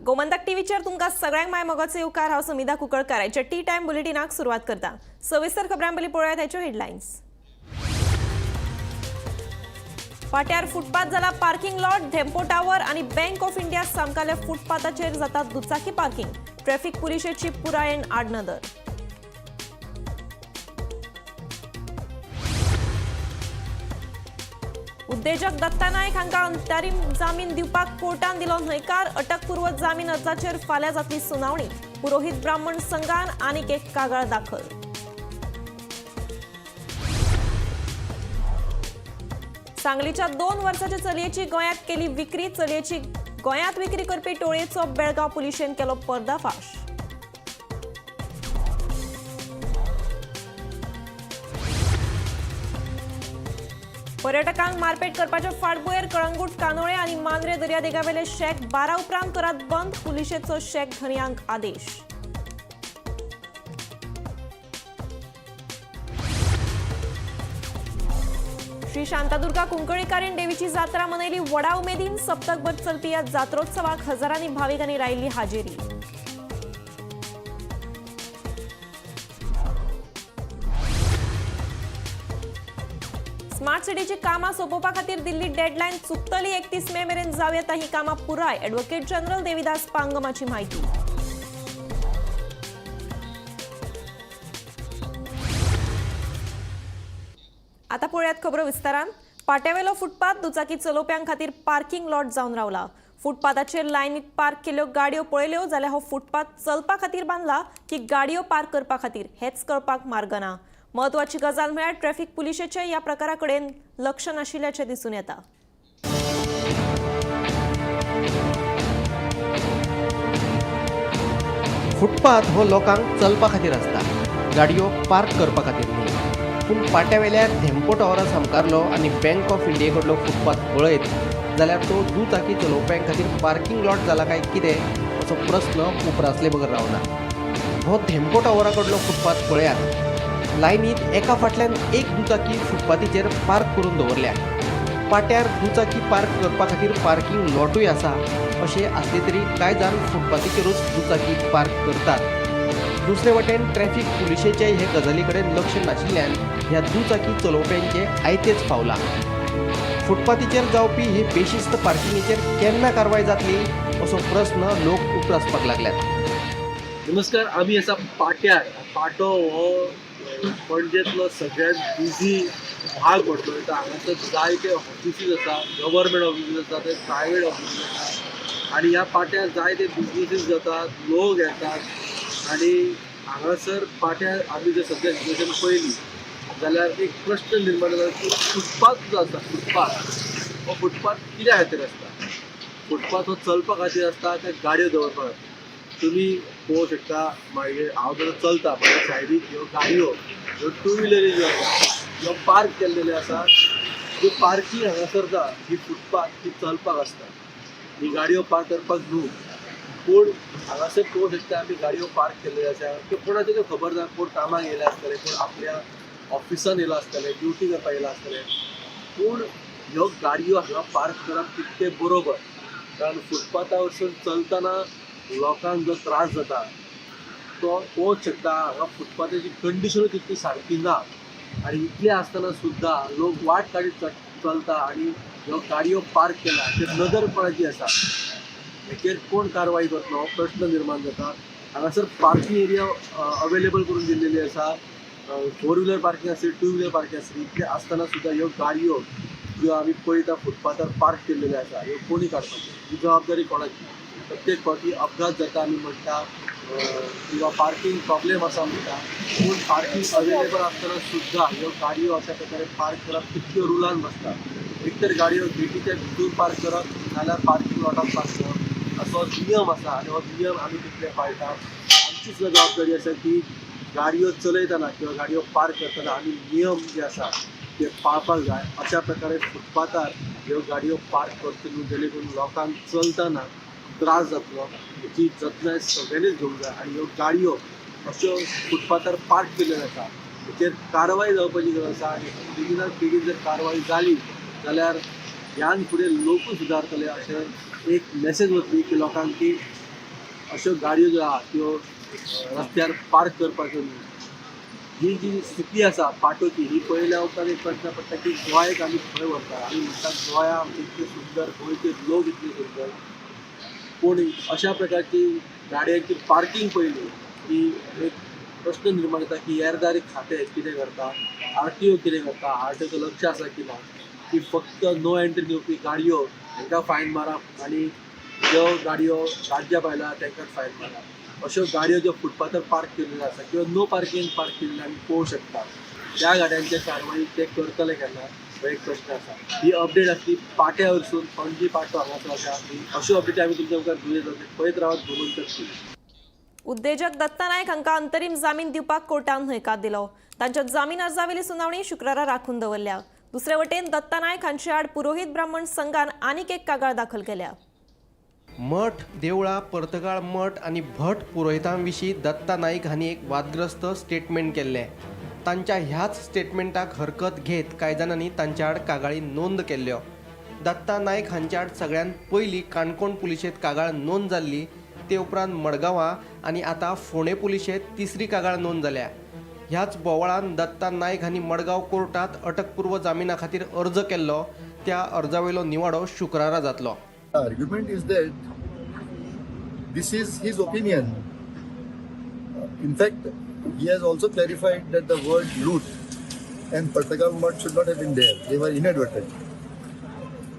गोमंतक टीव्हीचेर तुमकां सगळ्यांक माय मोगाचो येवकार. हांव समिधा कुंकळकार. आयच्या टी टायम बुलेटिनाक सुरवात करता. सविस्तर खबरां पयलीं पळोवया ताच्यो हेडलायन्स. पाट्यार फुटपाथ जाला पार्किंग लॉट. धेंपो टावर आनी बँक ऑफ इंडिया सामकाल्या फुटपाथाचेर जाता दुचाकी पार्किंग. ट्रॅफिक पुलिशेची पुरायेन आडनदर. उद्देजक दत्ता नायक हांकां अंतरीम जामीन दिवपाक कोर्टान दिलो न्हयकार. अटकपूर्व जामीन अर्जाचेर फाल्यां जातली सुनावणी. पुरोहित ब्राह्मण संघान आनीक एक कागाळ दाखल. सांगलीच्या 2 वर्साच्या चलयेची गोंयांत केली विक्री. चलयेची गोंयांत विक्री करपी टोळयेचो बेळगांव पुलिशेन केलो पर्दाफाश. पर्यटकांक मारपेट करपाच्या फाटभुंयेर कळंगूट, कानोळे आनी मांद्रे दर्यादेगावेले शॅक 12 उपरांत करात बंद. पुलिशेचो शॅक धनयांक आदेश. श्री शांतादुर्गा कुंकळीकारीण देवीची जात्रा मनयली व्हडा उमेदीन. सप्तकभर चलपी ह्या जात्रोत्सवाक हजारांनी भाविकांनी लायिल्ली हाजेरी. स्मार्ट सिटीची कामां सोंपोवपा खातीर दिल्ली डेडलायन चुकतली. 31 मे मेरेन जावं येता ही कामां पुराय. ॲडव्होकेट जनरल देविदास पांगमाची म्हायती. आता पळयात खबरो विस्तारान. पाट्यावेलो फुटपाथ दुचाकी चलोवप्यां खातीर पार्किंग लॉट जावन रावला. फुटपाथाचेर लायनीत पार्क केल्ल्यो गाडयो पळयल्यो जाल्यार हो फुटपाथ चलपा खातीर बांदला की गाडयो पार्क करपा खातीर हेच कळपाक मार्ग ना. म्हत्वाची गजाल म्हळ्यार ट्रॅफिक पुलिशेचें ह्या प्रकारा कडेन लक्ष नाशिल्ल्याचें दिसून येता. फुटपाथ हो लोकांक चलपा खातीर आसता, गाडयो पार्क करपा खातीर न्ही. पूण पाट्यावेल्या धेंपो टॉवरा सामकारलो आनी बँक ऑफ इंडिये कडलो फुटपाथ पळयत जाल्यार तो दुचाकी चलोवप्यां खातीर पार्किंग लॉट जाला काय कितें असो प्रस्न उप्रासले बगर रावना. हो धेंपो टॉवरा कडलो फुटपाथ पळयात. लायनीत एका फाटल्यान एक दुचाकी फुटपाथीचेर पार्क करून दवरल्या. पाट्यार दुचाकी पार्क करपा खातीर पार्किंग लॉटूय आसा. अशें आसलें तरी कांय जाण फुटपाथीचेरूच दुचाकी पार्क करतात. दुसरे वटेन ट्रॅफिक पुलिशेचे हे गजाली कडेन लक्ष नाशिल्ल्यान ह्या दुचाकी चलोवप्यांचे आयतेच फावलां. फुटपाथीचेर जावपी हे बेशिस्त पार्किंगेचेर केन्ना कारवाय जातली असो प्रस्न लोक उप्रासपाक लागल्यात. नमस्कार, आमी आसा पाट्यार. पाटो हो पणजेंतलो सगळ्यांत बिझी भाग म्हटलो वयता. हांगासर जायते ऑफिसीस आसा, गव्हर्मेंट ऑफिसीस आसा, ते प्रायवेट ऑफिसीस आसा आनी ह्या पाट्यार जायते बिजनसीस जातात, लोक येतात आनी हांगासर पाट्यार आमी जर सद्या सिट्युएशन पळयली जाल्यार एक प्रश्न निर्माण जाता की फुटपाथ जो आसा, फुटपाथ हो फुटपाथ कित्या खातीर आसता? फुटपाथ हो चलपा खातीर आसता काय गाडयो दवरपा खातीर? तुमी पळोवंक शकता, मागीर हांव जर चलता म्हाज्या सायडीक ह्यो गाडयो, ह्यो टू व्हिलरी ज्यो आसा ह्यो पार्क केल्लेल्यो आसा. ज्यो पार्किंग हांगासर जा, ही फुटपाथ ही चलपाक आसता, ही गाडयो पार्क करपाक न्हू. पूण हांगासर पळोवंक शकता आमी गाडयो पार्क केल्ल्यो आसा. त्यो कोणाच्यो त्यो खबर ना. कोण कामाक येयले आसतले, कोण आपल्या ऑफिसान येयला आसतले, ड्युटी करपाक येयला आसतले. पूण ह्यो गाडयो हांगा पार्क करप तितकें बरोबर, कारण फुटपाथा वरसून चलतना लोकांक जो त्रास जाता तो पळोवंक शकता. हांगा फुटपाथाची कंडिशनूय तितकी सारकी ना आनी इतलें आसतना सुद्दां लोक वाट काडीत चलता आनी ह्यो गाडयो पार्क केला ते नदर कोणाची आसा, हेचेर कोण कारवाय करतलो हो प्रश्न निर्माण जाता. हांगासर पार्किंग एरिया अवेलेबल करून दिल्लेली आसा. फोर व्हिलर पार्किंग आसली, टू व्हिलर पार्किंग आसली, इतलें आसतना सुद्दां ह्यो गाडयो ज्यो आमी पळयता फुटपाथार पार्क केल्लेल्यो आसा, ह्यो कोणी काडपाच्यो, ही जबाबदारी कोणाची? प्रत्येक फावटी अपघात जाता आमी म्हणटा किंवा पार्किंग प्रॉब्लेम आसा म्हणटा, पूण पार्किंग अवेलेबल आसतना सुद्दां ह्यो गाडयो अशा प्रकारे पार्क करप तितक्यो रुलान बसता. एक तर गाडयो गेटीच्या भितूर पार्क करप नाल्यार पार्किंग लॉटान पार्क करप असो नियम आसा आनी हो नियम आमी तितले पाळटा. आमची सुद्दां जबाबदारी आसा की गाडयो चलयतना किंवा गाडयो पार्क करतना आमी नियम जे आसा ते पाळपाक जाय. अशा प्रकारे फुटपाथार ह्यो गाडयो पार्क करच्यो न्हू, जेणे करून लोकांक चलतना त्रास जातलो हेची जतनाय सगळ्यांनीच घेवंक जाय. आनी ह्यो गाडयो अश्यो फुटपाथार पार्क केल्ल्यो आसा हेचेर कारवाय जावपाची गरज आसा आनी बेगिनात बेगीन जर कारवाय जाली जाल्यार ह्यान फुडें लोकूय सुदारतले अशें एक मॅसेज वतली की लोकांक की अश्यो गाडयो ज्यो आहा त्यो रस्त्यार पार्क करपाच्यो न्हय. ही जी स्थिती आसा पाटोची ही पळयल्या उपरांत एक प्रश्न पडटा की गोंयक आमी खंय व्हरता. आमी म्हणटा गोंया आमचें इतलें सुंदर, गोंयचे लोक इतले सुंदर, पूण अशा प्रकारची गाडयांची पार्किंग पळयली की एक प्रश्न निर्माण जाता की येरादारी खातें कितें करता, आरटीओ कितें करता, आरटीओचो लक्ष आसा की ना, की फक्त नो एंट्री दिवपी गाडयो हांकां फायन मारप आनी ज्यो गाडयो राज्या भायल्या तांकां फायन मारप. अश्यो गाडयो ज्यो फुटपाथार पार्क केल्ल्यो आसा किंवा नो पार्किंग पार्क केल्ल्यो आमी पळोवंक शकता, त्या गाडयांचे कारवाई ते करतले केन्ना हो एक प्रश्न आसा. ही अपडेट आसली पाट्या वरसून पणजी पाटो हांगासर आसा. अश्यो अपडेट आमी तुमच्या मुखार दिवंक जाता. पळयत रावात गोमंतक टीव्ही. उद्देजक दत्ता नायक हांकां अंतरीम जामीन दिवपाक कोर्टान न्हयकार दिलो. तांच्या जामीन अर्जावेली सुनावणी शुक्रारा राखून दवरल्या. दुसरे वटेन दत्ता नायक हांचे आड पुरोहीत ब्राह्मण संघान आनीक एक कागाळ दाखल केल्या. मठ, देवळां, पर्तगाळ मठ आनी भट पुरोहितां विशीं दत्ता नायक हांणी एक वादग्रस्त स्टेटमेंट केल्लें. तांच्या ह्याच स्टेटमेंटाक हरकत घेत कांय जाणांनी तांच्या आड कागाळी नोंद केल्ल्यो. दत्ता नायक हांच्या आड सगळ्यांत पयलीं काणकोण पुलिशेंत कागाळ नोंद जाल्ली, ते उपरांत मडगांवां आनी आतां फोंडें पुलिशेंत तिसरी कागाळ नोंद जाल्या. ह्याच बोवाळान दत्ता नायक हांणी मडगांव कोर्टांत अटकपूर्व जामिना खातीर अर्ज केल्लो. त्या अर्जावेलो निवाडो शुक्रारा जातलो. The argument is that this is his opinion. In fact, he has also clarified that the word loot and Partagal Mutt should not have been there. They were inadvertent.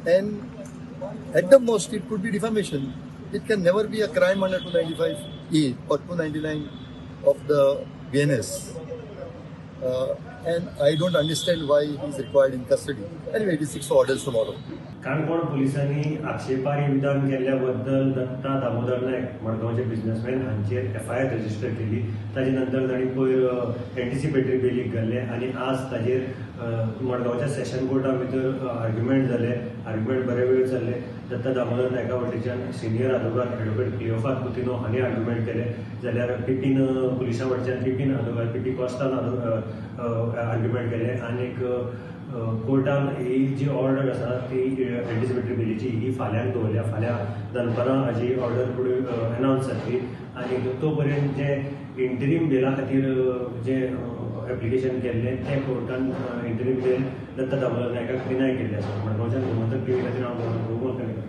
And at the most, it could be defamation. It can never be a crime under 295A or 299 of the BNS. And I don't understand why he is required in custody. Anyway, it is 6 orders tomorrow. Canacona पुलिसांनी आक्षेपार्ह विधान केल्ल्या बद्दल Datta Damodar Naik मडगांवचे businessman हांचेर FIR register केली. ताजे नंतर तांणी पयर एंटिसिपेटरी बेलीक घाल्ले आनी आज ताजेर मडगांवच्या सेशन कोर्टा भितर आर्ग्युमेंट जाले. आर्ग्युमेंट बरे वेळ चल्ले. दत्ता दामोदर नायका वटेच्यान सिनियर आदोगाद एडवोकेट क्लियोफात कुतिनो हांणी आर्ग्युमेंट केले, जाल्यार पिपीन पुलिसां वटेच्यान पिपीन आदोगाद पीपी कॉस्तान आर्ग्युमेंट केले. आनीक कोर्टान ही जी ऑर्डर आसा ती एंटिसिपेटरी बेलीची ही फाल्यांक दवरल्या. फाल्यां दनपारां हाजी ऑर्डर फुडें अनावन्स जातली आनी तो पर्यंत जे इंटरीम बेला खातीर जे एप्लिकेशन केल्लें तें कोर्टान इंटरीम बेल दत्ता दामोदर नायकाक डिनाय केल्लें आसा. मडगांवच्यान गोमंतक टीव्ही खातीर हांव गोमोल कडेन.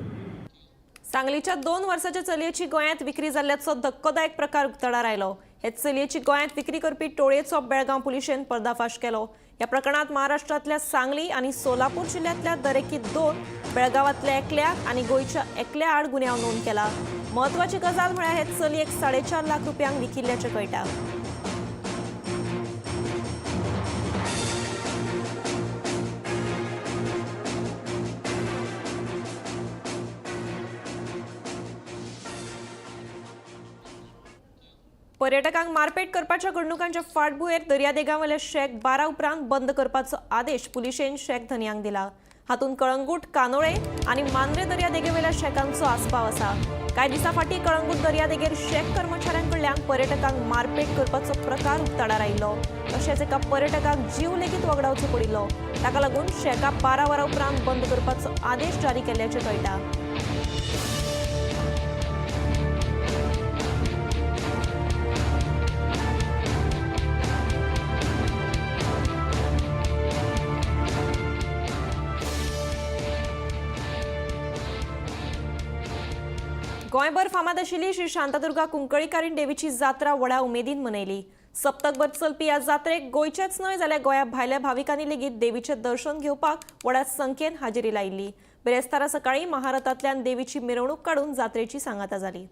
सांगलीच्या 2 वर्साच्या चलयेची गोंयांत विक्री जाल्ल्याचो धक्कोदायक प्रकार उक्ताडार आयलो. हे चलयेची गोंयांत विक्री करपी टोळयेचो बेळगांव पुलिशेन पर्दाफाश केलो. ह्या प्रकरणांत महाराष्ट्रांतल्या सांगली आनी सोलापूर जिल्ह्यांतल्या दरेकी 2, बेळगांवांतल्या एकल्याक आनी गोंयच्या एकल्या आड गुन्यांव नोंद केला. म्हत्वाची गजाल म्हळ्यार हे चलयेक 4.5 लाख रुपयांक विकिल्ल्याचें कळटा. पर्यटकांक मारपेट करपाच्या घडणुकांच्या फाटभुंयेर दर्यादेगांवेले शॅक 12 उपरांत बंद करपाचो आदेश पुलिशेन शॅक धनयांक दिला. हातूंत कळंगूट, कानोळे आनी मांद्रे दर्यादेगेवेल्या शॅकांचो आस्पाव आसा. कांय दिसां फाटीं कळंगूट दर्यादेगेर शॅक कर्मचाऱ्यांकडल्यान पर्यटकांक मारपेट करपाचो प्रकार उक्ताडार आयिल्लो. तशेंच एका पर्यटकाक जीव लेगीत वगडावचो पडिल्लो. ताका लागून शॅकां 12 वरां उपरांत बंद करपाचो आदेश जारी केल्ल्याचें कळटा. गोंयभर फामाद आशिल्ली श्री शांतादुर्गा कुंकळीकारीण देवीची जात्रा व्हडा उमेदीन मनयली. सप्तकभर चलपी ह्या जात्रेक गोंयचेच न्हय जाल्यार गोंया भायल्या भाविकांनी लेगीत देवीचें दर्शन घेवपाक व्हडा संख्येन हाजेरी लायिल्ली. बिरेस्तारा सकाळीं महारथांतल्यान देवीची मिरवणूक काडून जात्रेची सांगाता जाली.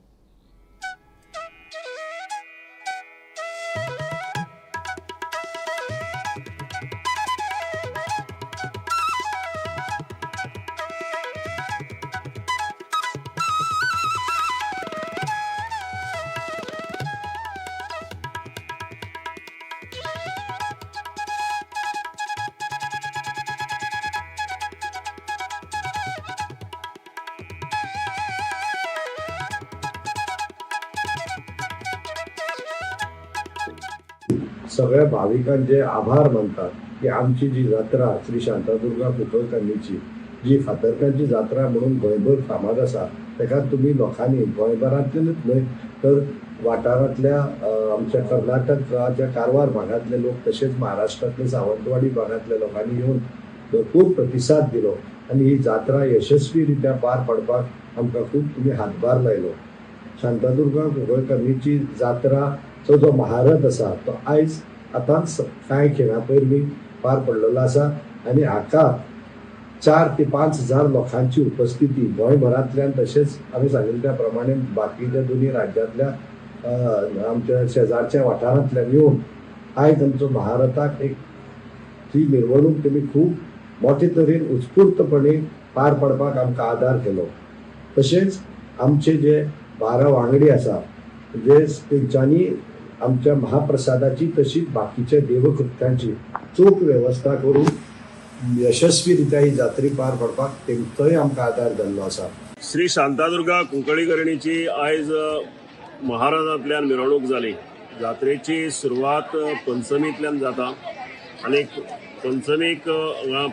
सगळ्या भाविकांचे आभार मानतात की आमची जी जात्रा श्री शांतादुर्गा कुंकळकान्नीची जी फातर्प्यांची जात्रा म्हणून गोंयभर फामाद आसा, ताका तुमी लोकांनी गोंयभरांतल्यानूच न्हय तर वाठारांतल्या आमच्या कर्नाटकाच्या कारवार भागांतले लोक तशेंच महाराष्ट्रांतले सावंतवाडी भागांतल्या लोकांनी येवन भरपूर प्रतिसाद दिलो आनी ही जात्रा यशस्वी रित्या पार पडपाक आमकां खूब तुमी हातभार लायलो. शांतादुर्गा कुंकळकरणीची जात्राचो जो महारथ आसा तो आयज आतांच कांय खिणां पयलीं पार पडलेलो आसा आनी हाका 4 ते 5 हजार लोकांची उपस्थिती गोंयभरांतल्यान तशेंच आमी सांगिल्ले त्या प्रमाणे बाकीच्या दोनी राज्यांतल्या आमच्या शेजारच्या वाठारांतल्यान येवन आयज आमचो महारथाक एक ती मिरवणूक तुमी खूब मोठे तरेन उत्स्फूर्तपणे पार पडपाक आमकां आदार केलो. तशेंच आमचे जे 12 वांगडी आसा जे तेंच्यांनी आमच्या महाप्रसादाची तशीच बाकीच्या देवकृत्यांची चोख वेवस्था करून यशस्वी रित्या ही जात्री पार पडपाक तेंचोय आमकां आदार जाल्लो आसा. श्री शांतादुर्गा कुंकळीकरणीची आयज महाराजांतल्यान मिरवणूक जाली. जात्रेची सुरवात पंचमींतल्यान जाता आनी पंचमीक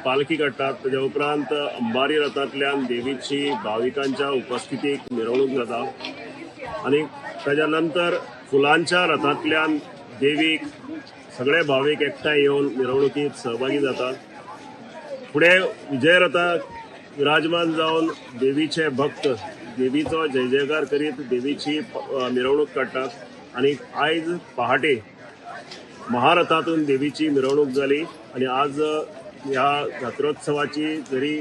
पालखी काडटात. ताज्या उपरांत अंबारी रथांतल्यान देवीची भाविकांच्या उपस्थितीक मिरवणूक जाता आनी ताज्या नंतर फुलांच्या रथांतल्यान देवीक सगळे भावीक एकठांय येवन मिरवणुकीत सहभागी जातात. फुडें विजयरथाक विराजमान जावन देवीचे भक्त देवीचो जय जयकार करीत देवीची मिरवणूक काडटात आनी आयज पहाटे महारथातून देवीची मिरवणूक जाली आनी आज ह्या जात्रोत्सवाची जरी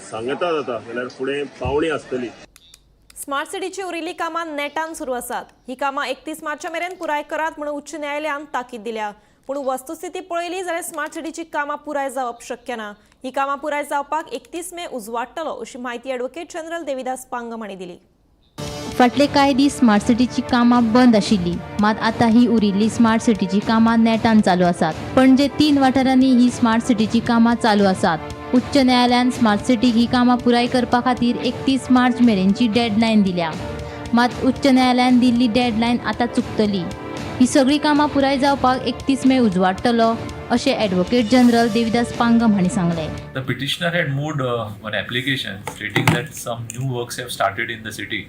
सांगता जाता जाल्यार फुडें पावणी आसतली. स्मार्ट सिटीची उरिल्ली कामां नेटान सुरू आसात. ही कामां 31 मार्चा मेरेन पुराय करात म्हणून उच्च न्यायालयान ताकीद दिल्या. पूण वस्तुस्थिती पळयली जाल्यार स्मार्ट सिटीची कामां पुराय जावप शक्य ना. ही कामां पुराय जावपाक 31 मे उजवाडटलो अशी म्हायती ॲडव्होकेट जनरल देविदास पांगम हांणी दिली. फाटले कांय दीस स्मार्ट सिटीची कामां बंद आशिल्ली, मात आतां ही उरिल्ली स्मार्ट सिटीची कामां नेटान चालू आसात. पणजे 3 वाठारांनी ही स्मार्ट सिटीची कामां चालू आसात. उच्च न्यायालयान स्मार्ट सिटीक ही कामां पुराय करपा खातीर 31 मार्च मेरेनची डेडलायन दिल्या, मात उच्च न्यायालयान दिल्ली डेडलायन आतां चुकतली. ही सगळीं कामां पुराय जावपाक 31 मे उजवाडटलो अशें ॲडव्होकेट जनरल देविदास पांगम हांणी सांगलें. The petitioner had moved one application stating that some new works have started in the city.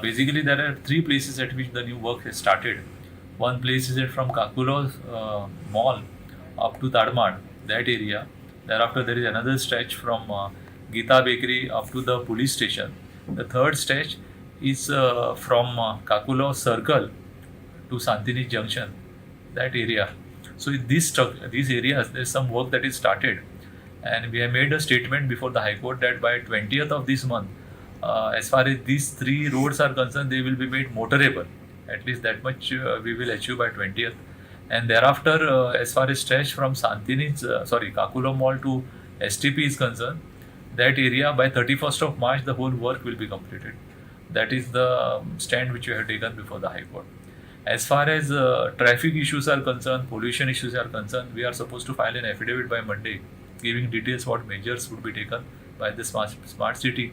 Basically, there are 3 places at which the new work has started. One place is from Kakulo Mall up to Tadmad, that area. Thereafter, there is another stretch from Geeta Bakery up to the police station. The third stretch is from Kakulo Circle to Santini Junction, that area. So in these areas, there is some work that is started. And we have made a statement before the High Court that by 20th of this month, as far as these 3 roads are concerned, they will be made motorable. At least that much we will achieve by 20th. And thereafter, as far as stretch from Kakulo Mall to STP is concerned, that area by 31st of March, the whole work will be completed. That is the stand which we have taken before the High Court. As far as traffic issues are concerned, pollution issues are concerned, we are supposed to file an affidavit by Monday, giving details what measures would be taken by the smart city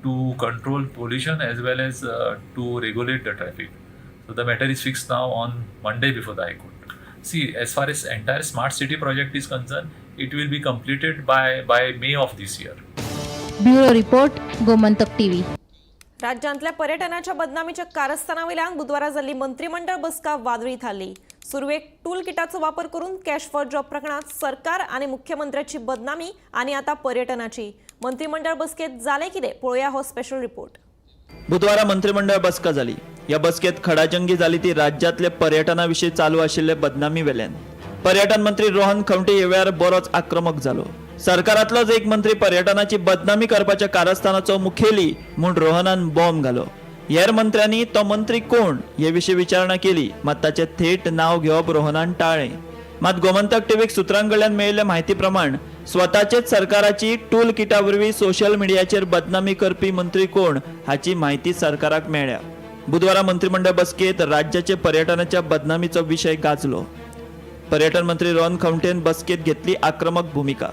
to control pollution as well as to regulate the traffic. So the matter is fixed now on Monday before the High Court. See, as far as entire smart city project is concerned, it will be completed by May of this year. Bureau report, Gomantak TV. राज्यांतल्या पर्यटनाच्या बदनामीच्या कारस्थानावयल्यान बुधवारा जाल्ली मंत्रिमंडळ बसका वादळी थारली. सुरवेक tool किटाचो वापर करून कॅश फॉर जॉब प्रकरणात सरकार आनी मुख्यमंत्र्याची बदनामी आनी आतां पर्यटनाची. मंत्रिमंडळ बसकेत जालें कितें पळोवया हो स्पेशल रिपोर्ट. बुधवारा मंत्रिमंडळ बसका जाली. ह्या बसकेत खडाजंगी जाली ती राज्यांतले पर्यटना विशीं चालू आशिल्ले बदनामी वेल्यान. पर्यटन मंत्री रोहन खंवटे ह्या वेळार बरोच आक्रमक जालो. सरकारांतलोच एक मंत्री पर्यटनाची बदनामी करपाच्या कारस्थानाचो मुखेली म्हूण रोहनान बॉम्ब घालो. हेर मंत्र्यांनी तो मंत्री कोण हे विशीं विचारणा केली, मात ताचें थेट नांव घेवप रोहनान टाळ्ळें. मात गोमंतक टीव्हीक सुत्रां कडल्यान मेळिल्ले म्हायती प्रमाण स्वताचेच सरकाराची टूल किटा वरवीं सोशल मिडियाचेर बदनामी करपी मंत्री कोण हाची म्हायती सरकाराक मेळ्ळ्या. बुधवारा मंत्रिमंडळ बसकेत राज्याचे पर्यटनाच्या बदनामीचो विशय गाजलो. पर्यटन मंत्री रोहन खंवटेन बसकेत घेतली आक्रमक भूमिका.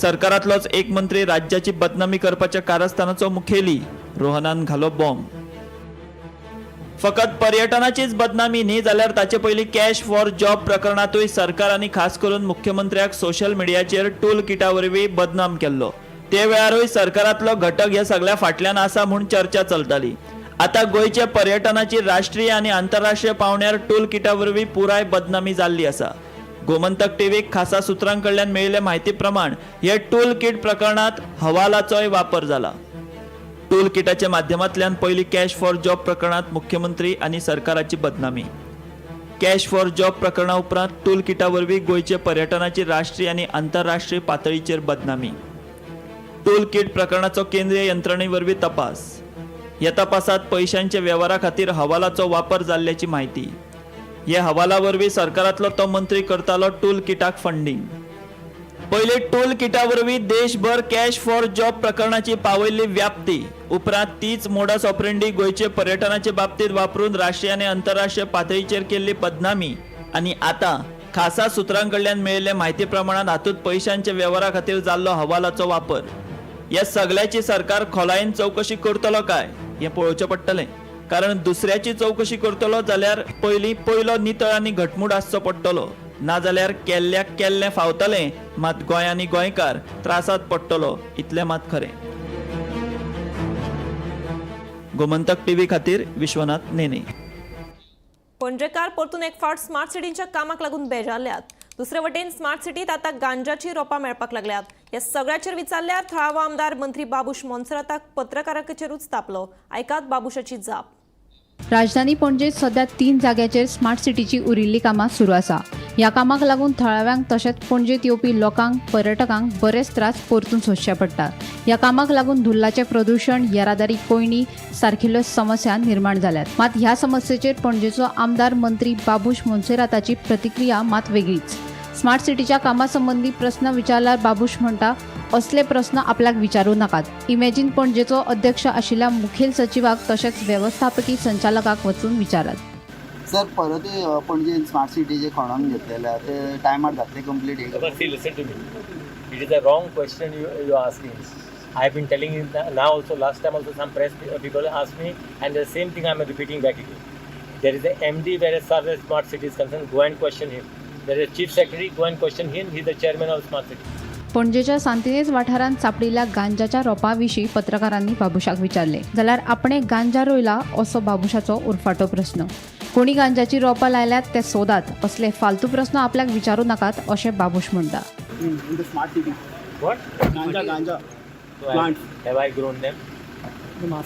सरकारांतलोच एक मंत्री राज्याची बदनामी करपाच्या कारस्थानाचो मुखेली, रोहनान घालो बॉम्ब. फकत पर्यटनाचीच बदनामी न्ही जाल्यार ताचे पयलीं कॅश फॉर जॉब प्रकरणांतूय सरकार आनी खास करून मुख्यमंत्र्याक सोशल मिडियाचेर टूल किटा वरवीं बदनाम केल्लो. ते वेळारूय सरकारांतलो घटक ह्या सगळ्या फाटल्यान आसा म्हूण चर्चा चलताली. आतां गोंयच्या पर्यटनाची राष्ट्रीय आनी आंतरराष्ट्रीय पावंड्यार टूल किटा वरवीं पुराय बदनामी जाल्ली आसा. गोमंतक टीव्हीक खासा सुत्रां कडल्यान मेळिल्ले म्हायती प्रमाण हे टूल किट प्रकरणांत हवालाचोय वापर जाला. टूल किटाच्या माध्यमांतल्यान पयलीं कॅश फॉर जॉब प्रकरणांत मुख्यमंत्री आनी सरकाराची बदनामी. कॅश फॉर जॉब प्रकरणा उपरांत टूल किटा वरवीं गोंयचे पर्यटनाची राष्ट्रीय आनी आंतरराष्ट्रीय पातळीचेर बदनामी. टूल किट प्रकरणाचो केंद्रीय यंत्रणे वरवीं तपास. ह्या तपासात पयशांच्या वेव्हारा खातीर हवालाचो वापर जाल्ल्याची म्हायती. हे हवाला वरवीं सरकारांतलो तो मंत्री करतालो टूल किटाक फंडींग. पयलीं टूल किटा वरवीं देशभर कॅश फॉर जॉब प्रकरणाची पावयल्ली व्याप्ती. उपरांत तीच मोडस ऑपरेंडी गोंयचे पर्यटनाचे बाबतींत वापरून राष्ट्रीय आनी आंतरराष्ट्रीय पातळीचेर केल्ली बदनामी. आनी आतां खासा सुत्रां कडल्यान मेळिल्ले म्हायती प्रमाणात हातूंत पयशांच्या वेव्हारा खातीर जाल्लो हवालाचो वापर. ह्या सगळ्याची सरकार खोलायेन चवकशी करतलो काय हें पळोवचें पडटलें, कारण दुसऱ्याची चवकशी करतलो जाल्यार पयलीं पयलो नितळ आनी घटमूट आसचो पडटलो. नाजाल्यार केल्ल्याक केल्लें फावतलें, मात गोंय आनी गोंयकार त्रासात पडटलो इतलें मात खरें. गोमंतक टीव्ही खातीर विश्वनाथ नेने. पणजेकार परतून एक फावट स्मार्ट सिटीच्या कामाक लागून बेजारल्यात. दुसरे वटेन स्मार्ट सिटीत आतां गांजाची रोपां मेळपाक लागल्यात. ह्या सगळ्याचेर विचारल्यार थळावो आमदार मंत्री बाबूश मोन्सेराताक पत्रकारांचेरूच तापलो. आयकात बाबूशाची जाप. राजधानी पणजेत सध्या 3 जाग्याचेर स्मार्ट सिटीची उरिल्ली कामां सुरू आसा. ह्या कामाक लागून थळाव्यांक तशेंच पणजेत येवपी लोकांक, पर्यटकांक बरेच त्रास परतून सोंसचे पडटात. ह्या कामाक लागून धुल्लाचें प्रदुशण, येरादारी कोंयडी सारकिल्ल्यो समस्या निर्माण जाल्यात. मात ह्या समस्येचेर पणजेचो आमदार मंत्री बाबूश मोन्सेराताची प्रतिक्रिया मात वेगळीच. स्मार्ट सिटीच्या कामा संबंदी प्रस्न विचारल्यार बाबूश म्हणटा, असले प्रस्न आपल्याक विचारू नाकात. इमॅजिन पणजेचो अध्यक्ष आशिल्ल्या मुखेल सचिवाक तशेंच वेवस्थापकी संचालकाक वचून विचारात. सर, परतूय पणजे स्मार्ट सिटीचे खणोन घेतलेले ते टायमार जातले complete? But see, listen to me. It is a wrong question you are asking. I have been telling you now also, last time also some press people asked me, and the same thing I am repeating back again. There is a MD where as far as smart city is concerned, go and question him. There is a chief secretary, go and question him. He is the chairman of smart city. पणजेच्या सांतिनेज वाठारांत सांपडिल्ल्या गांजाच्या रोपा विशीं पत्रकारांनी बाबूशाक विचारले जाल्यार आपणे गांजा रोयला असो बाबूशाचो उरफाटो प्रस्न. कोणी गांजाची रोपां लायल्यात ते सोदात, असले फालतू प्रस्न आपल्याक विचारू नाकात अशें बाबूश म्हणटा. In the smart city. What? Ganja, ganja. So Plants. Have I grown them?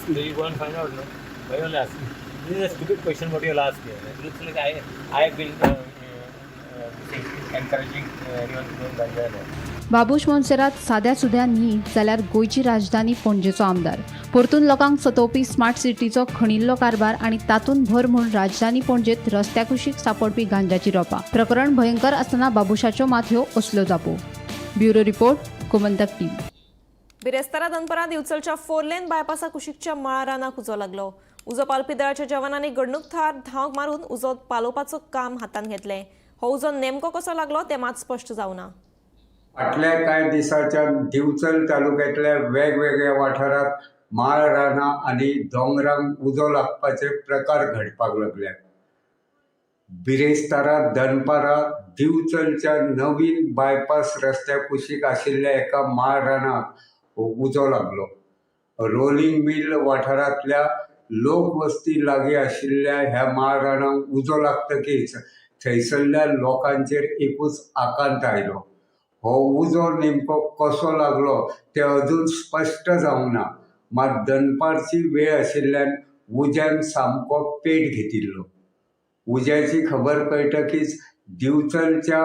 So you go and find out, no? Why you all asking? This is a stupid question what you all ask here. It looks like I have been encouraging anyone to grow ganja and all. Babush Monserrate साद्या सुद्या न्ही जाल्यार गोंयची राजधानी पणजेचो आमदार. परतून लोकांक सतोवपी smart सिटीचो खणिल्लो कारभार आनी तातूंत भर म्हूण राजधानी पणजेत रस्त्या कुशीक सांपडपी गांजाची रोपां. प्रकरण भयंकर आसतना बाबूशाच्यो मात ह्यो असल्यो जापो. Bureau report, Gomantak TV. बिरेस्तारा दनपरां दिवचलच्या 4 लेन बायपासा कुशीकच्या मळा रानाक उजो लागलो. उजो पालोवपी दळाच्या जवानांनी घडणूक थळार धांव मारून उजो पालोवपाचो काम हातांत घेतलें. हो उजो नेमको कसो लागलो तें मात स्पश्ट जावना. फाटल्या कांय दिसांच्यान दिवचल तालुक्यांतल्या वेगवेगळ्या वाठारांत माळ रानां आनी दोंगरांक उजो लागपाचे प्रकार घडपाक लागल्यात. बिरेस्तारा दनपारां दिवचलच्या नवीन बायपास रस्त्या कुशीक आशिल्ल्या एका माळ रानाक उजो लागलो. रोलिंग मिल वाठारांतल्या लोकवस्ती लागीं आशिल्ल्या ह्या माळ रानाक उजो लागतकीच थंयसरल्या लोकांचेर एकूच आकांत आयलो. हो उजो नेमको कसो लागलो तें अजून स्पश्ट जावंक ना. मात दनपारची वेळ आशिल्ल्यान उज्यान सामको पेट घेतिल्लो. उज्याची खबर कळटकीच दिवचलच्या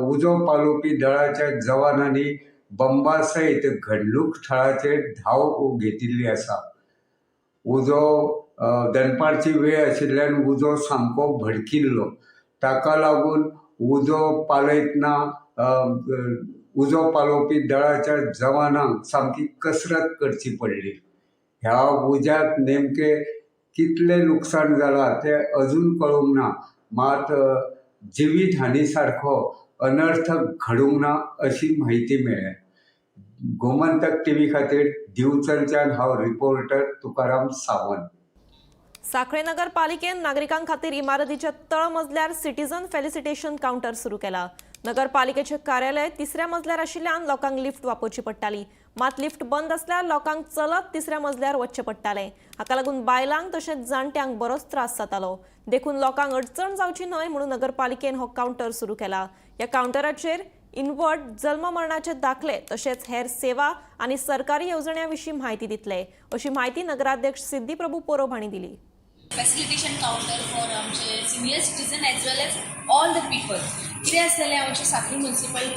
उजो पालोवपी दळाच्या जवानांनी बंबा सयत घडणूक थळाचेर धांव घेतिल्ली आसा. उजो दनपारची वेळ आशिल्ल्यान उजो सामको भडकिल्लो. ताका लागून उजो पालयतना उजो पालोवपी दळाच्या जवानांक सामकी कसरत करची पडली. ह्या उज्यांत नेमकें कितलें लुकसाण जालां तें अजून कळूंक ना. मात जिवीत हानी सारको अनर्थ घडूंक ना अशी म्हायती मेळ्ळ्या. गोमंतक टीव्ही खातीर दिवचलच्यान हांव रिपोर्टर तुकाराम सावंत. साखळे नगरपालिकेन नागरिकां खातीर इमारतीच्या तळमजल्यार सिटीजन फेलिसिटेशन कावंटर सुरू केला. नगरपालिकेचे कार्यालय तिसऱ्या मजल्यार आशिल्ल्यान लोकांक लिफ्ट वापरची पडटाली. मात लिफ्ट बंद आसल्यार लोकांक चलत तिसऱ्या मजल्यार वचचें पडटालें. हाका लागून बायलांक तशेंच जाणट्यांक बरोच त्रास जातालो. देखून लोकांक अडचण जावची न्हय म्हणून नगरपालिकेन हो कावंटर सुरू केला. ह्या कावंटराचेर इनवर्ड जल्म मरणाचे दाखले तशेंच हेर सेवा आनी सरकारी येवजण्यां विशीं म्हायती दितले, अशी म्हायती नगराध्यक्ष सिद्धी प्रभू पोरोब हांणी दिली. फॅसिलिटेशन कावंटर फॉर आमचे senior citizen as well as all the people. कितें आसलेलें, आमचे साखळी म्युनिसिपल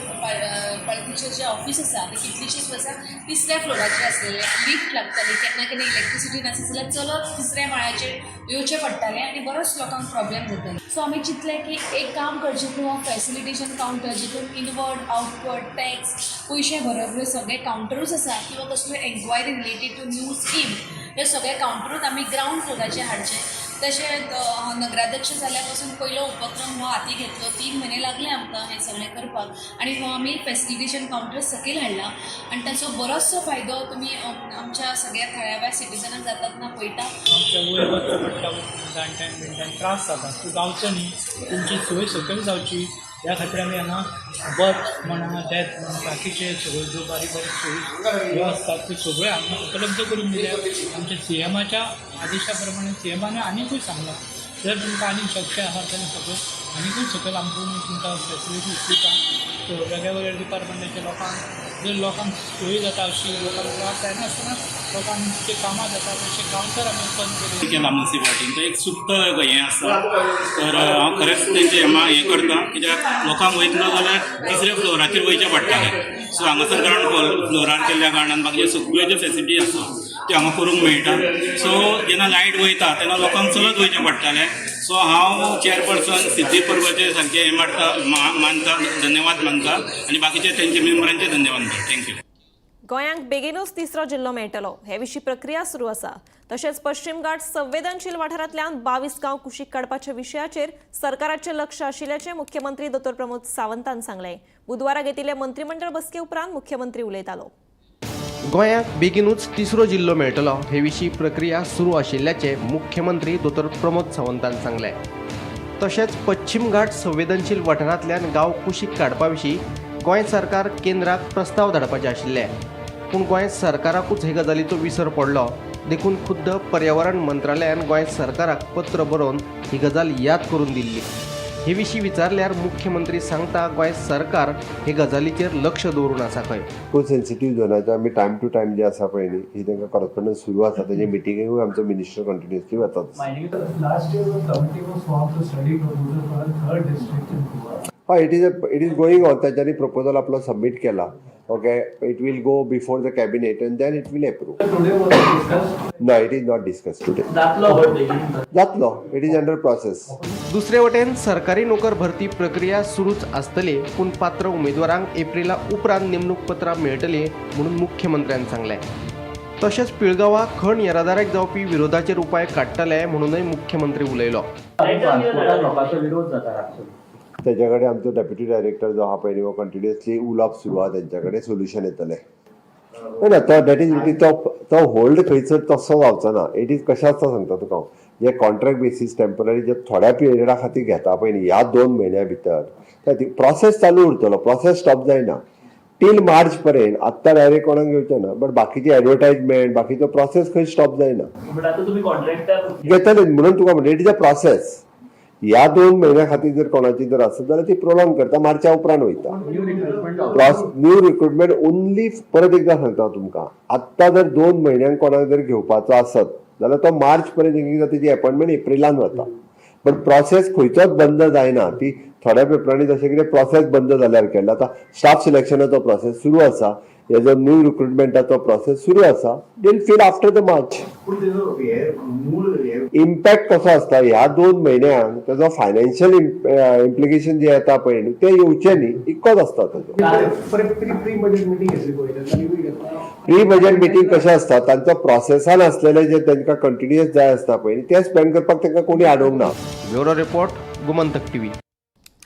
पालिकेचें जें ऑफीस आसा तें कितलींशींच वर्सां तिसऱ्या फ्लोराचेर आसलेलें. लिफ्ट लागताली, केन्ना केन्ना इलेक्ट्रिसिटी नासली जाल्यार चलत तिसऱ्या माळ्याचेर येवचें पडटालें आनी बरोच लोकांक प्रॉब्लेम जातालो. सो आमी चिंतलें की एक काम करचें की हो फॅसिलिटेशन कावंटर जितून इनवर्ड, आउटवर्ड टॅक्स, पयशे भरप हे सगळे कावंटरूच आसा किंवा कसल्यो enquiry related to new scheme, हे सगळे कावंटरूच आमी ग्रावंड फ्लोराचेर हाडचे. तशें नगराध्यक्ष जाल्या पासून पयलो उपक्रम हो हाती घेतलो. 3 म्हयने लागले आमकां हें सगळें करपाक आनी हो आमी फॅसिलिटेशन कावंटर सकयल हाडला आनी ताचो बरोचसो फायदो तुमी आमच्या सगळ्या थळाव्या सिटीजनाक जाताना पळयता. आमच्या वयर वचचें पडटा, जाणट्यांक बिणट्यांक त्रास जाता. तूं जावचो न्ही, तुमची सोय सकयल जावची ह्या खातीर आमी हांगा बर्थ म्हणा, डेथ म्हणा, बाकीचे सगळ्यो ज्यो बारीक बारीक सोयी ज्यो आसतात त्यो सगळ्यो हांगा उपलब्ध करून दिल्या. आमच्या सीएमाच्या आदेशा प्रमाणे सीएमान आनिकूय सांगलां, जर तुमकां आनीक शक्य आसा जाल्यार सगळें आनिकूय सकयल आमकां तुमकां फेसिलिटीज दिता. सो वेगळ्या वेगळ्या डिपार्टमेंटाच्या लोकांक जर लोकांक सोय जाता अशी, लोकांक त्रास जायनासतना लोकांक कामां जाता तशें कावंटर आमी ओपन केलें. केला म्युनिसिपालिटीन, तो एक सुप्त हें आसा. तर हांव खरेंच तेंचें हें करता, कित्याक लोकांक वयतलो जाल्यार तिसऱ्या फ्लोराचेर वयचें पडटालें. सो हांगासर ग्रावंड फ्लोरार केल्ल्या कारणान बाकीचे सगळ्यो ज्यो फेसिलिटी आसा त्यो हांगा करूंक मेळटा. सो जेन्ना लायट वयता तेन्ना लोकांक चलत वयचें पडटालें. सो हांव चेअरपर्सन सिद्धी परबाचे सारकें हें मानता मानता धन्यवाद मानता आनी बाकीचे तेंचे मेंबरांचे धन्यवाद मानता. Thank you. गोंयांक बेगीनूच तिसरो जिल्लो मेळटलो, हे विशीं प्रक्रिया सुरू आसा. तशेंच पश्चिम घाट संवेदनशील वाठारांतल्यान 22 गांव कुशीक काडपाच्या विशयाचेर सरकाराचें लक्ष आशिल्ल्याचें मुख्यमंत्री दोतोर प्रमोद सावंतान सांगलें. बुधवारा घेतिल्ले मंत्रिमंडळ बसके उपरांत मुख्यमंत्री उलयतालो. गोंयांक बेगिनूच तिसरो जिल्लो मेळटलो, हे विशीं प्रक्रिया सुरू आशिल्ल्याचें मुख्यमंत्री दोतोर प्रमोद सावंतान सांगलें. तशेंच पश्चिम घाट संवेदनशील वाठारांतल्यान गांव कुशीक काडपा विशीं गोंय सरकार केंद्राक प्रस्ताव धाडपाचे आशिल्ले, पूण गोंय सरकाराकूच हे गजालीचो विसर पडलो. देखून खुद्द पर्यावरण मंत्रालयान गोंय सरकाराक पत्र बरोवन ही गजाल याद करून दिल्ली. हे विशीं विचारल्यार मुख्यमंत्री सांगता, गोंय सरकार हे गजालीचेर लक्ष दवरून आसा खंय. खूब सेन्सिटीव झोनाचे आमी टायम टू टायम जे आसा पळय न्ही, ही तांकां कॉरस्पोन्डन्स सुरू आसा. तेजे मिटिंगेकूय आमचो मिनिस्टर कंटिन्युअसली वतात. Last year, the committee was formed to study proposal for a third district in Goa. हय, it is going on. तांच्यांनी प्रपोजल आपलो सबमीट केला. Okay, it will go before the cabinet and then it will approve. Today was discussed. No, it is not discuss today. जातलो बेगीन? जातलो, it is under process. दुसरे वटेन सरकारी नोकर भरती प्रक्रिया सुरूच आसतली, पूण पात्र उमेदवारांक एप्रिला उपरांत नेमणूक पत्रां मेळटली म्हणून मुख्यमंत्र्यान सांगलें. तशेंच पिळगांवा खण येरादारीक जावपी विरोधाचेर उपाय काडटले म्हणूनय मुख्यमंत्री उलयलो. लोकांचो विरोध जाता. तेच्या कडेन आमचो डेप्युटी डायरेक्टर जो आहा पळय न्ही, हो कंटिन्युअसली उलोवप सुरू आहा. तेंच्या कडेन सोल्युशन येतलें. ना, तो that is it. तो तो होल्ड खंयसर तसो जावचो ना. It is कशें आसता सांगता तुका हांव. जे कॉन्ट्रॅक्ट बेसीस टेम्पररी जे थोड्या पिरियडा खातीर घेता पळय न्ही, ह्या 2 म्हयन्या भितर प्रोसेस चालू उरतलो, प्रोसेस स्टॉप जायना टील मार्च पर्यंत. आत्तां डायरेक्ट कोणाक घेवचें ना, बट बाकीची एडवर्टायजमेंट, बाकीचो प्रोसेस खंय स्टॉप जायना. बट आतां तुमी कॉन्ट्रॅक्टर घेतले म्हणून तुका म्हणटा, it is a process. ह्या 2 म्हयन्या खातीर जर कोणाची जर आसत जाल्यार ती प्रोलॉंग करता, मार्चा उपरांत वयता. न्यू रिक्रुटमेंट ओनली, परत एकदा सांगता तुमकां, आत्तां जर 2 म्हयन्यांक कोणाक जर घेवपाचो आसत जाल्यार तो मार्च पर्यंत एकदां तेजी अपॉयंटमेंट एप्रिलान वता, बट प्रोसेस खंयचोच बंद जायना. ती थोड्या पेपरांनी जशें कितें प्रोसेस बंद जाल्यार केल्लो. आतां स्टाफ सिलेक्शनाचो प्रोसेस सुरू आसा, हेजो न्यू रिक्रुटमेंटाचो प्रोसेस सुरू आसा. They'll fill after the March. पूण तेजो हे मूळ हे इम्पॅक्ट कसो आसता, ह्या 2 म्हयन्यांक तेजो फायनान्शियल इम्प्लिकेशन जे येता पळय न्ही, ते येवचे न्ही इतकोच आसता तेजो. प्री प्री बजेट मिटींग घेतली पळय, तेन्ना घेतला. प्री बजेट मिटींग कशें आसता, तांचो प्रोसेसान आसलेले जे तांकां कंटिन्युअस जाय आसता पळय न्ही, ते स्पेंड करपाक तांकां कोणी आडोवंक ना. Bureau report, Gomantak TV.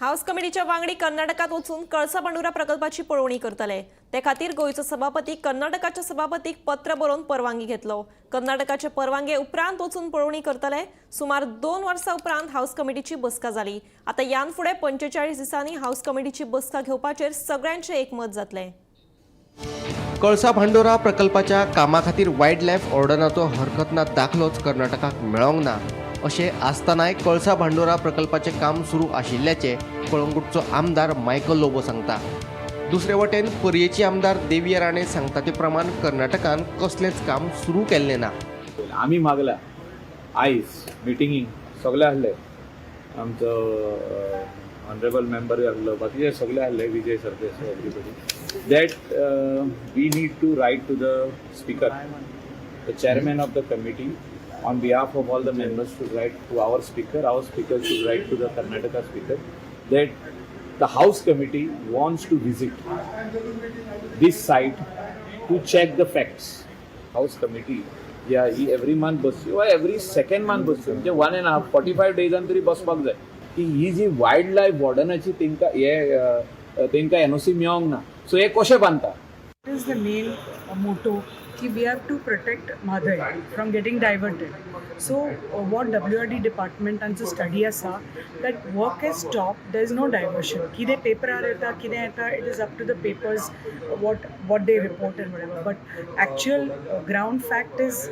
House कमिटीच्या वांगडी कर्नाटकात वचून कळसा भांडुरा प्रकल्पाची पळोवणी करतले. ते खातीर गोंयचो सभापती कर्नाटकाच्या सभापतीक पत्र बरोवन परवानगी घेतलो. कर्नाटकाचे परवानगे उपरांत वचून पळोवणी करतले. सुमार 2 वर्सां उपरांत हाऊस कमिटीची बसका जाली. आतां यान फुडें 45 दिसांनी हाऊस कमिटीची बसका घेवपाचेर सगळ्यांचें एकमत जातलें. कळसा भांडोरा प्रकल्पाच्या कामा खातीर वायल्ड लायफ ऑर्डनाचो हरकत ना दाखलोच कर्नाटकाक मेळोंक ना अशें आसतनाय कळसा भांडोरा प्रकल्पाचें काम सुरू आशिल्ल्याचें कळंगूटचो आमदार मायकल लोबो सांगता. दुसरे वटेन पर्येची आमदार देविया राणे सांगता ते प्रमाण कर्नाटकान कसलेंच काम सुरू केल्लें ना. आमी मागला आयज मिटिंगीक सगळे आहले, आमचो ऑनरेबल मेंबरूय आहलो, बाकीचे सगळे आहले, Vijay Sardesai, everybody, that we need to write to the speaker, the chairman of the committee, on behalf of all the members should write to our speaker, our speaker should write to the Karnataka speaker, that the House committee wants to visit this site to check the facts. House committee या ही every month बसची वा every second month बसची, म्हणजे 1.5 45 डेजान तरी बसपाक जाय की ही जी वायल्ड लायफ वॉर्डनाची तेंकां हे तेंकां एनओसी मेळोंक ना, सो हे कशें बांदता. It is the main motto ki we have to protect Mhadei from getting diverted. So what WRD department तांचो study आसा that work has stopped, there is no diversion. कितें पेपरार येता कितें येता, it is up to the papers what they report and whatever. But actual ground fact is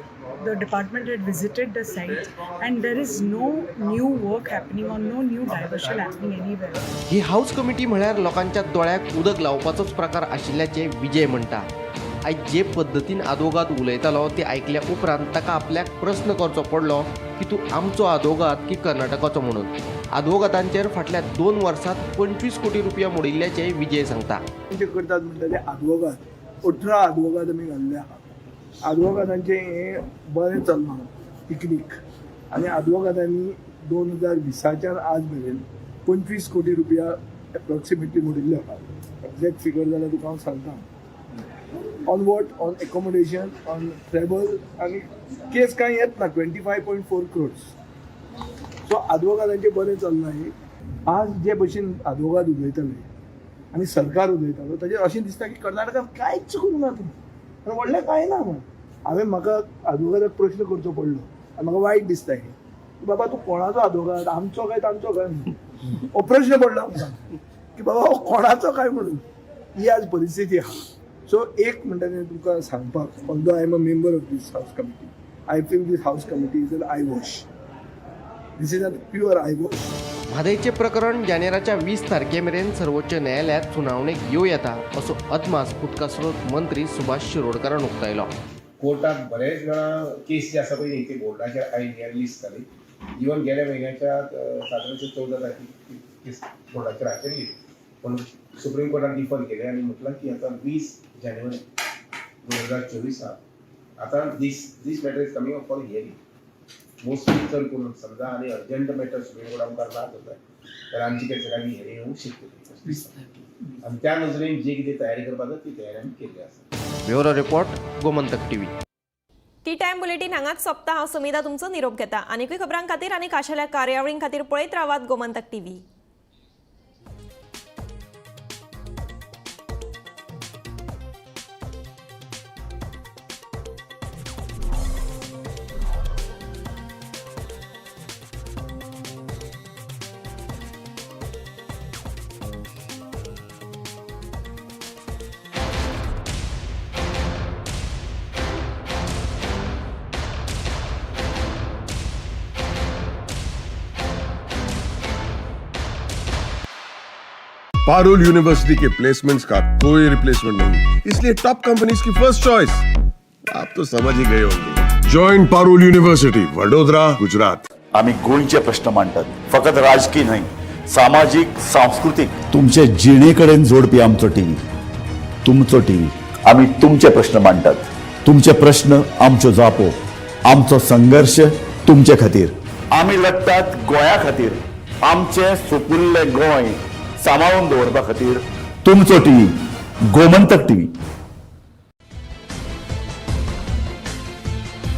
the department had visited the site and there is no new work happening or no new diversion happening anywhere. He house committee म्हळ्यार लोकांच्या दोळ्याक उदक लावपाचोच प्रकार आशिल्ल्याचें विजय म्हणटा. आयज जे पद्दतीन आदवोगाद उलयतालो ते आयकल्या उपरांत ताका आपल्याक प्रस्न करचो पडलो की तूं आमचो आदवोगाद की कर्नाटकाचो म्हणून. आदवोगादांचेर फाटल्या 2 वर्सांत 25 कोटी रुपया मोडिल्ल्याचें विजय सांगता. ते करतात म्हणटा ते आदवोगाद, 18 आदवोगाद आमी घाल्ले आहा. आदवोगादांचें हें बरें चल्लां पिकनीक आनी आदवोगादांनी 2020च्यान आज मेरेन 25 कोटी रुपया एप्रॉक्सिमेटली मोडिल्ले आहा. एक्झॅक्ट फिगर जाल्यार तुका हांव सांगता. On what? On accommodation, on travel आनी केस कांय येत ना. 25.4 crores. सो आदवोगादांचें बरें चल्लां हें. आज जे भशेन आदवोगाद उलयताले आनी सरकार उलयतालो ताजेर अशें दिसता की कर्नाटकान कांयच करूं ना तुमी आनी व्हडलें कांय ना म्हूण. हांवें म्हाका आदवोगादाक प्रश्न करचो पडलो आनी म्हाका वायट दिसता हें, बाबा तूं कोणाचो आदवोगाद, आमचो काय तांचो काय म्हणून हो प्रश्न पडलो आमकां की बाबा हो कोणाचो काय म्हणून. ही आज परिस्थिती आहा. सो एक म्हणटा तें तुमकां सांगपाक, although I am a member of this house committee, I feel this house committee is an eyewash. This is a pure eyewash. म्हादयचें प्रकरण जानेराच्या 20 तारखे मेरेन सर्वोच्च न्यायालयांत सुनावणेक येवं येता असो अदमास उदका स्रोत मंत्री सुभाष शिरोडकारान उक्तायलो. कोर्टात बरेच वेळा केस जे आसा पळय न्ही ते बोर्डाचेर आयिल्ली दिसताली. इवन गेल्या म्हयन्याच्या सादारणशे 14 तारखेक केस बोर्डाचेर आशिल्ली, पूण सुप्रीम कोर्टान डिफर केलें आनी म्हटलां की आतां 20 जानेवारी 2024 आतां this matter is coming up for hearing. Mostly चड करून समजा आनी अर्जंट मॅटर सुप्रीम कोर्टा मुखार ना जाता तर आमची केस आमी हियरींग येवंक शकतली आनी त्या नजरेन जी कितें तयारी करपाक जाय ती तयारी आमी केल्ली आसा. Bureau report, Gomantak TV. Tea time bulletin हांगाच सोंपता. हांव समिता तुमचो निरोप घेता. आनीकूय खबरां खातीर आनी खाशेल्या कार्यावळीं खातीर पळयत रावात Gomantak TV. Parul university K placements का कोई रिप्लेसमेंट नहीं, इसलिए टॉप कंपनीज की फर्स्ट चॉइस। आप तो समझ ही गए होंगे। Join Parul university, Vadodara, Gujarat. आम्ही गोंयचे प्रश्न मांडटात, फकत राजकीय न्हय, सामाजीक, सांस्कृतीक, तुमचे जिणेकडेन जोडपी आमचो टीव्ही, तुमचो टीव्ही। आम्ही तुमचे प्रश्न मांडटात, तुमचे प्रश्न आमच्यो जापो, आमचो संघर्ष तुमचे खातीर। आमी लढटात गोंया खातीर, आमचें सुपुल्लें गोंय सांबाळून दवरपा खातीर। तुमचो टीव्ही, गोमंतक टीव्ही।